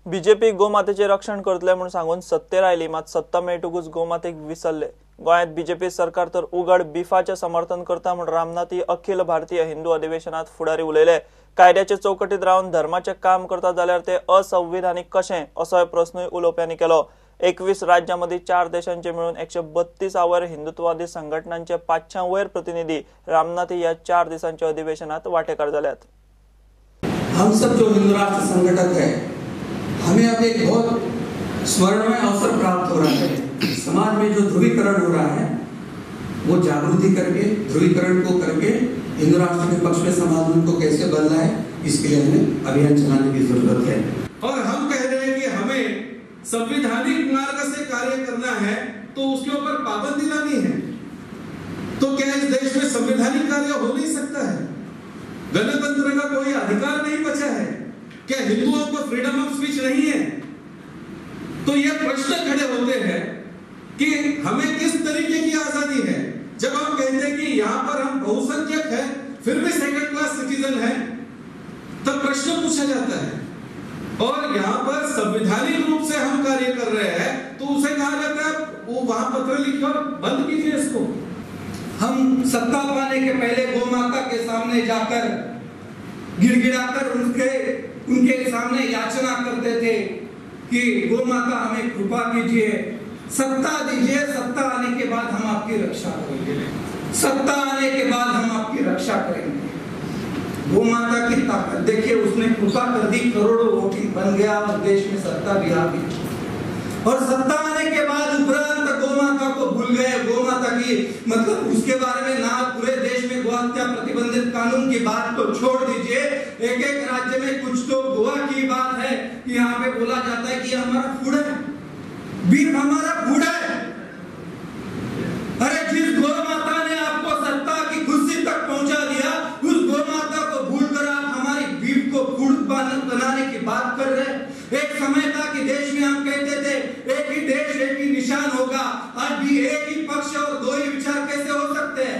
BJP गोमातेचे रक्षण करतले म्हूण सांगून सत्तेर आयली, मात सत्ता मेळटकूच गोमातेक विसरले। गोंयांत बीजेपी सरकार तर उघड बिफाचे समर्थन करता म्हूण रामनाथी अखिल भारतीय हिंदू अधिवेशनात फुडारी उलयले। कायद्याचे चौकटीत रावन धर्माचे काम करता जाल्यार ते असंविधानिक कशें असोय प्रस्नूय उलोवप्यांनी केलो। 21 राज्यांमध्ये 4 देशांचे मिळून 132 वयर हिंदुत्ववादी संघटनांचे 500 वयर प्रतिनिधी रामनाथी या 4 दिवसांच्या अधिवेशनात वाटेकार झाल्यात। हम सब जो हिंदू राष्ट्र संघटक है, हमें अब एक बहुत स्वर्णमय अवसर प्राप्त हो रहा है। समाज में जो ध्रुवीकरण हो रहा है वो जागृति करके, ध्रुवीकरण को करके हिंदू राष्ट्र के पक्ष में समाज को कैसे बदला है, इसके लिए हमें अभियान चलाने की जरूरत है। और हम कह रहे हैं कि हमें संवैधानिक मार्ग से कार्य करना है तो उसके ऊपर पाबंदी लानी है, तो क्या इस देश में संवैधानिक कार्य हो नहीं सकता है? गणतंत्र का कोई अधिकार नहीं बचा है क्या? हिंदुओं को फ्रीडम ऑफ स्पीच नहीं है? तो ये प्रश्न खड़े होते हैं कि हमें किस तरीके की आजादी है। जब हम कहते हैं कि यहां पर हम बहुसंख्यक हैं फिर भी सेकंड क्लास सिटीजन है, तब प्रश्न पूछा जाता है। और यहां पर संवैधानिक रूप से हम कार्य कर रहे हैं तो उसे कहा जाता है वो वहां पत्र लिखकर बंद कीजिए इसको। हम सत्ता पाने के पहले गोमाता के सामने जाकर गिड़गिड़ाकर उनके सामने याचना करते थे कि गोमाता हमें कृपा कीजिए, सत्ता दीजिए, सत्ता आने के बाद हम आपकी रक्षा करेंगे, सत्ता आने के बाद हम आपकी रक्षा करेंगे। गोमाता की ताकत देखिए, उसने कृपा कर दी, करोड़ों वोटिंग बन गया और देश में सत्ता भी आ गई। और सत्ता आने के बाद उपरांत गोमाता को भूल गए। गोमाता की मतलब उसके बारे में ना, पूरे देश में गोहत्या प्रतिबंधित कानून की बात तो छोड़ दीजिए, एक एक राज्य में कुछ तो गोवा की बात है कि यहाँ पे बोला जाता है कि हमारा फूड है, बीफ हमारा फूड है। अरे जिस गोमाता ने आपको सत्ता की कुर्सी तक पहुंचा दिया, उस गोमाता को भूलकर आप हमारी बीफ को फूड बनाने की बात कर रहे हैं। एक समय था कि देश में हम कहते थे एक ही देश एक ही निशान होगा, आज भी एक ही पक्ष और दो ही विचार कैसे हो सकते हैं?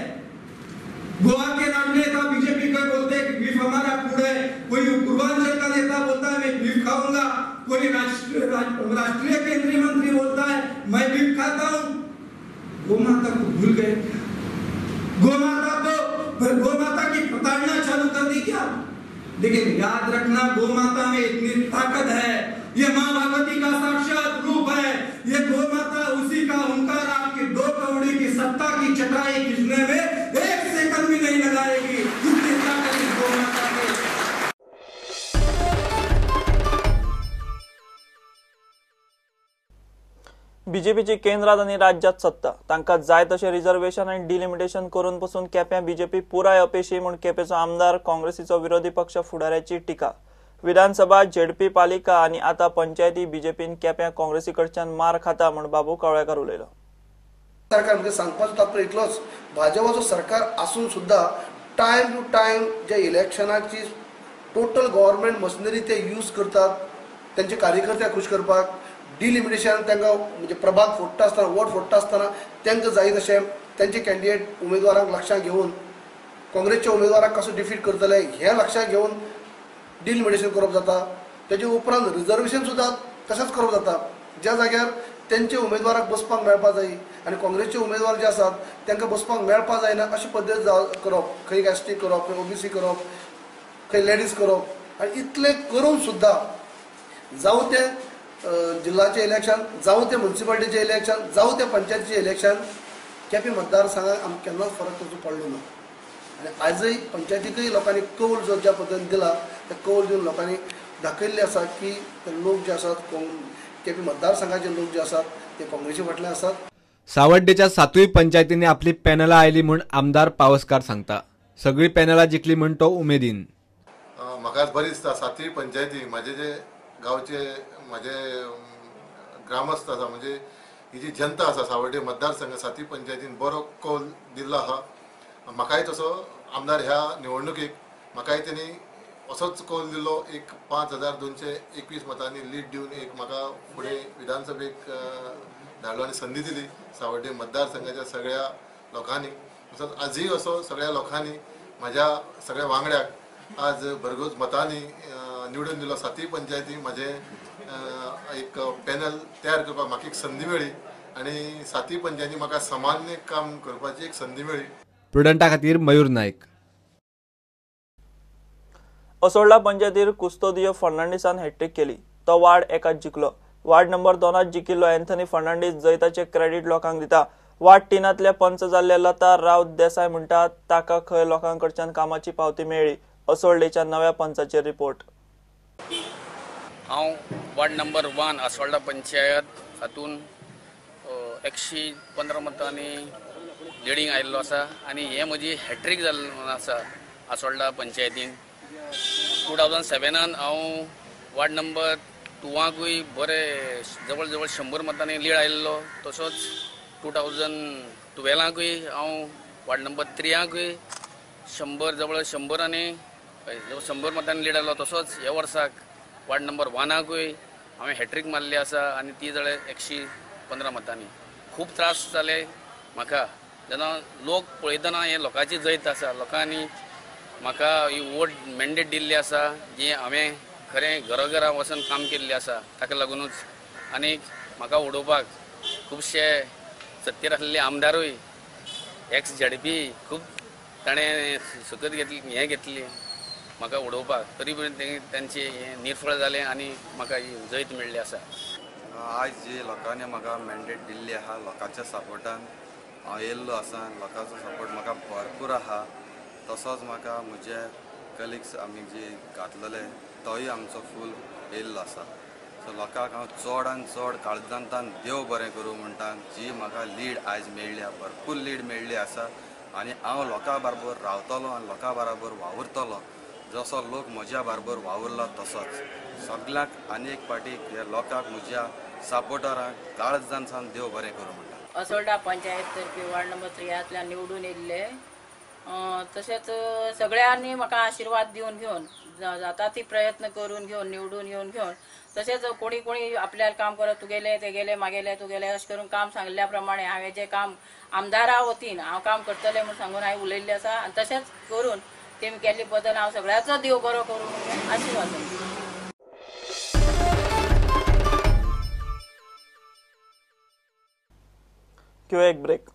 गोवा के राजनेता बीजेपी का बोलते हैं कि बीफ हमारा फूड है, कोई पूर्वांचल का नेता बोलता है मैं बीफ खाऊंगा, कोई राष्ट्रीय केंद्रीय मंत्री बोलता है मैं बीफ खाता हूं। गोमाता को भूल गए, गोमाता की प्रताड़ना चालू कर दी क्या? लेकिन याद रखना, गोमाता में इतनी ताकत है, ये माँ भगवती का साक्षात रूप है, ये गोमाता उसी का हुंकार आपकी 2 कौड़ी की सत्ता की चटाई खींचने में 1 सेकंड भी नहीं लगाएगी। इतनी ताकत इस गोमाता में। बीजेपीची केंद्रात आनी राज्यात सत्ता, तांकां जाय तशें रिजर्वेशन आनी डिलिमिटेशन करून पसून केप्यां बीजेपी पुराय अपेशी म्हूण केपेचो आमदार काँग्रेसीचो विरोधी पक्ष फुडाऱ्याची टिका। विधानसभा, झेडपी, पालिका आनी आतां पंचायती बीजेपीन केप्यां काँग्रेसी कडच्यान मार खाता म्हूण बाबू कवळेकार उलयलो। सरकार म्हणजे सांगपाचो तात्पर्य इतलोच, भाजपाचो सरकार आसून सुद्दां टायम टू टायम जे इलेक्शनाची टोटल गव्हर्मेंट मशिनरी ते यूज करतात तेंचे कार्यकर्त्यांक खूश करपाक। डिलिमिटेशन तांकां म्हणजे प्रभाग फोडटा आसतना, वोट फोडटा आसतना तांकां जाय तशें तेंचे कॅन्डिडेट उमेदवारांक लक्षांत घेवन काँग्रेसच्या उमेदवाराक कसो डिफीट करतले हें लक्षांत घेवन डिलिमिटेशन करप जाता। तेजे उपरांत रिजर्वेशन सुद्दां तशेंच करप जाता, ज्या जाग्यार तेंचे उमेदवाराक बसपाक मेळपा जाय आनी काँग्रेसचे उमेदवार जे आसात तांकां बसपाक मेळपा जायना अशी पद्दत करप, खंय एस टी करप, खंय ओबीसी करप, खंय लेडीज करप। आनी इतलें करून सुद्दां जावं तें जिल्ल्याचें इलेक्शन, जावं तें म्युनिसिपालिटीचें इलेक्शन, जावं तें पंचायतीचें इलेक्शन, केपें मतदारसंघाक आमकां केन्नाच फरक ताचो पडलो ना। आनी आयजय पंचायतीकय लोकांनी कौल जो ज्या पद्दतीन दिला त्या कौल दिवन लोकांनी दाखयल्लें आसा की ते लोक जे आसात केपें मतदारसंघाचे लोक जे आसात ते काँग्रेसी फाटल्यान आसात। सावड्डेच्या 7ूय पंचायतींनी आपली पॅनलां आयली म्हूण आमदार पावसकार सांगता, सगळी पॅनलां जिखली म्हूण तो उमेदीन। म्हाका बरी दिसता 7ूय पंचायती म्हाजे जे गांवचे म्हाजे ग्रामस्थ आसा, म्हणजे ही जी जनता आसा सावड्डे मतदारसंघ 7ूय पंचायतीन बरो कौल दिल्लो आसा। म्हाकाय तसो आमदार ह्या निवडणुकेक म्हाकाय तेणी असोच कौल दिल्लो, एक 5221 मतांनी लीड दिवन एक म्हाका फुडें विधानसभेक धाडलो आनी संदी दिली सावड्डे मतदारसंघाच्या सगळ्या लोकांनी। तसोच आजूय असो सगळ्या लोकांनी म्हाज्या सगळ्या वांगड्याक आज भरघोस मतांनी निवडून दिलो। 7ूय पंचायती म्हाजे एक पॅनल तयार करपाक म्हाका एक संदी मेळ्ळी आनी सातय पंचायती म्हाका सामान्य काम करपाची एक संदी मेळ्ळी. प्रुडंटा खातीर मयूर नायक. असोल्डा पंचायतीर कुस्तोदियो फर्नांडीसान हॅट्रीक केली. तो वार्ड एकाच जिखलो. वार्ड नंबर 2 जिखिल्लो अँथनी फर्नांडीस जैताचे क्रेडीट लोकांक दिता. वार्ड 3 पंच जाल्ले लता राउत देसाय म्हणटात ताका खंय लोकांकडच्यान कामाची पावती मेळ्ळी. असोल्डेच्या नव्या पंचाचेर रिपोर्ट. हांव वार्ड नंबर 1 असोल्डा पंचायत हातून 115 मतांनी लिडींग आयिल्लो आसा आनी हे म्हजी हॅट्रीक जाल्लो आसा असोल्डा पंचायतीन. 2007 हांव वार्ड नंबर 2 बरे जवळ जवळ 100 मतांनी लीड आयिल्लो. तसोच 2012 हांव वार्ड नंबर 3 100 जवळ 100 आनी 100 मतांनी लीड आयलो. तसोच ह्या वर्साक वार्ड नंबर 1 हांवें हॅट्रीक मारली आसा आनी ती जाले 115 मतांनी. खूब त्रास जाले म्हाका जेन्ना लोक पळयतना हे लोकांची जैत आसा. लोकांनी म्हाका ही वोट मॅन्डेट दिल्ली आसा जी हांवें खरें घराघरा वचून काम केल्लें आसा ताका लागुनूच. आनी म्हाका उडोवपाक खुबशे सत्तेर आसलेले आमदारूय एक्स झेडपी खूब ताणें सुकत घेतली हें घेतली म्हाका उडोवपाक, तरी पूण तांचे हें निर्फळ जालें आनी म्हाका ही जैत मेळ्ळी आसा. आयज जी लोकांनी म्हाका मॅन्डेट दिल्ली आसा लोकांच्या सपोर्टान हांव येयल्लो आसा. लोकांचो सपोर्ट म्हाका भरपूर आसा. तसोच म्हाका म्हजे कलिग्स आमी जे घातलेले तोय आमचो फूल येयल्लो आसा. सो लोकांक हांव चड आनी चड काळजांतान देव बरें करूं म्हणटा. जी म्हाका लीड आयज मेळ्ळी भरपूर लीड मेळ्ळी आसा आनी हांव लोकां बरोबर रावतलो आनी लोकां बरोबर वावुरतलो. जसो लोक म्हज्या बरोबर वावुरला तसोच सगळ्यांक आनी एक पाटी लोकांक म्हज्या सपोर्टरांक काळजान सावन देव बरें करूं म्हणटा. असोल्डा पंचायत तर्फे वार्ड नंबर 3 निवडून येयल्ले. तशेंच सगळ्यांनी म्हाका आशिर्वाद दिवन घेवन जाता ती प्रयत्न करून घेवन निवडून येवन घेवन तशेंच कोणी कोणी आपल्याला काम करत तुगेले तेगेले मागेले तुगेले अशें करून काम सांगिल्ल्या प्रमाणे हांवें जें काम आमदारा वतीन हांव काम करतलें म्हूण सांगून हांवें उलयल्लें आसा आनी तशेंच करून तेमी केल्ले बदल हांव सगळ्याचो देव बरो करूं म्हणून आशिर्वाद. घेवया एक ब्रेक.